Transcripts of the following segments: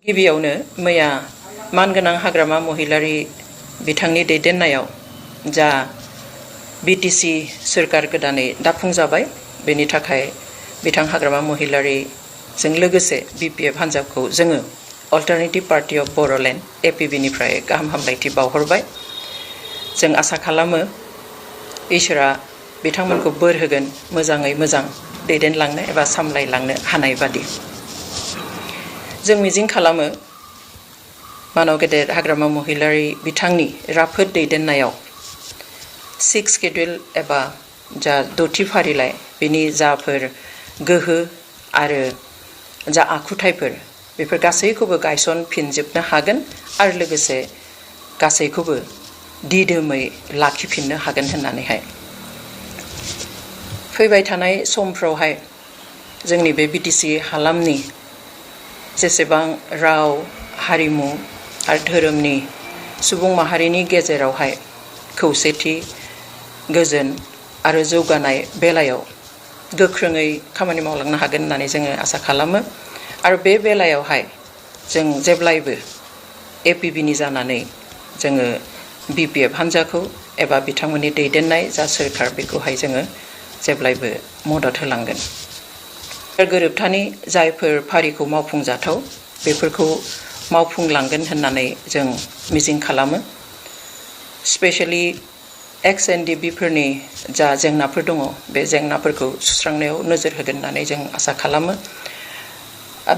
गिबियावनो मैया मानगोनां हाग्रामा महिलारि बिथांनि दैदेननायाव जा बिटिसि सोरखार गोदानै दाफुंजाबाय बेनि थाखाय बिथां हाग्रामा महिलारिजों लोगोसे बिपिएफ हान्जाखौ जोङो alternative party of Bodoland APB निफ्राय गाहाम हामलायथि बावहरबाय। जों आसा खालामो इसोरा बिथांमोनखौ बोर होगोन मोजाङै मोजां दैदेनलांनो एबा सामलायलांनो हानाय बादि। जों मिजिं खालामो मानव गेदेर हाग्रामा महिलारि बिथांनि राफोद दैदेननायाव 6 शेड्युल एबा जा 6थि फारिलाइ बिनि जाफोर गोहो आरो जा आखुथायफोर बेफोर गासैखौबो गायसनफिनजोबनो हागोन आरो लोगोसे गासैखौबो दिदोमै लाखिफिननो हागोन होननानैहाय फैबाय थानाय समफ्रावहाय जोंनि बे बिटिसि हालामनि जेसेबां राव हारिमु आरो धोरोमनि सुबुं माहारिनि गेजेरावहाय खौसेथि गोजोन आरो जौगानाय बेलायाव गोख्रोङै खामानि मावलांनो हागोन होननानै जोङो आसा खालामो आरो बे बेलायावहाय जों जेब्लायबो APB नि जानानै जोङो बिपिएफ हान्जाखौ एबा बिथांमोननि दैदेननाय जा सोरखार बेखौहाय जोङो जेब्लायबो मदद होलांगोन। गोरोबथानि जायफोर फारिखौ मावफुंजाथाव बेफोरखौ मावफुंलांगोन होननानै जों मिजिं खालामो। स्पेशली XNDB फोरनि जा जेंनाफोर दङ बे जेंनाफोरखौ सुस्रांनायाव नोजोर होगोन होननानै जों आसा खालामो।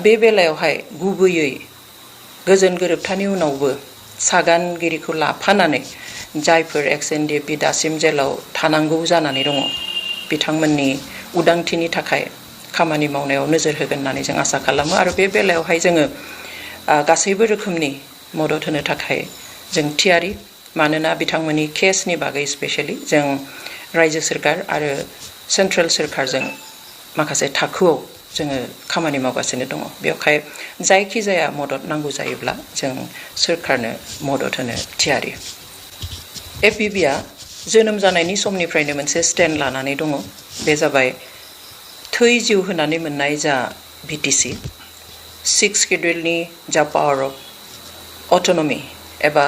बे बेलायावहाय गुबैयै गोजोन गोरोबथानि उनावबो सागानगिरिखौ लाफानानै जायफोर XNDB दासिम जेलाव थानांगौ जानानै दङ बिथांमोननि उदांथिनि थाखाय खामानि मावनायाव नोजोर होगोन होननानै जों आसा खालामो आरो बे बेलायावहाय जोङो गासैबो रोखोमनि मदद होनो थाखाय जों थियारि। मानोना बिथांमोननि केसनि बागै स्पेशली जों रायजो सोरखार आरो सेन्ट्रेल सोरखारजों माखासे थाखोआव जोङो खामानि मावगासिनो दङ। बेवहाय जायखिजाया मदद नांगौ जायोब्ला जों सोरखारनो मदद होनो थियारि। APB आ जोनोम जानायनि समनिफ्रायनो मोनसे स्टेन्ड लानानै दङ। बे जाबाय थै जिउ होनानै मोननाय जा बिटिसि 6 शेड्युलनि जा पावार अफ अट'नमि एबा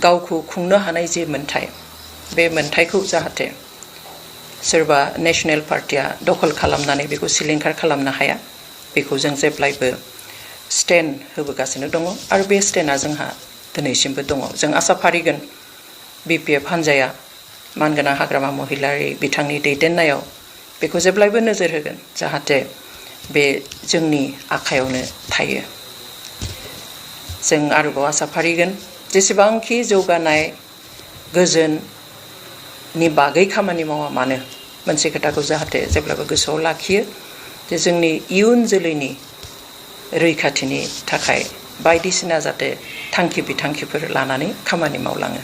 गावखौ खुंनो हानाय जे मोन्थाय बे मोन्थायखौ जाहाथे सोरबा नेशनेल पार्टिया दखल खालामनानै बेखौ सिलिंखार खालामनो हाया बेखौ जों जेब्लायबो स्टेन्ड होबोगासिनो दङ आरो बे स्टेन्डआ जोंहा दिनैसिमबो दङ। जों आसा फारिगोन बिपिएफ हान्जाया मानगोनां हाग्रामा महिलारि बिथांनि दैदेननायाव बेखौ जेब्लायबो नोजोर होगोन जाहाथे बे जोंनि आखायावनो थायो। जों आरोबाव आसा फारिगोन जेसेबांखि जौगानाय गोजोननि बागै खामानि मावा मानो मोनसे खोथाखौ जाहाथे जेब्लाबो गोसोआव लाखियो जे जोंनि इयुन जोलैनि रैखाथिनि थाखाय बायदिसिना जाहाथे थांखि बिथांखिफोर लानानै खामानि मावलाङो।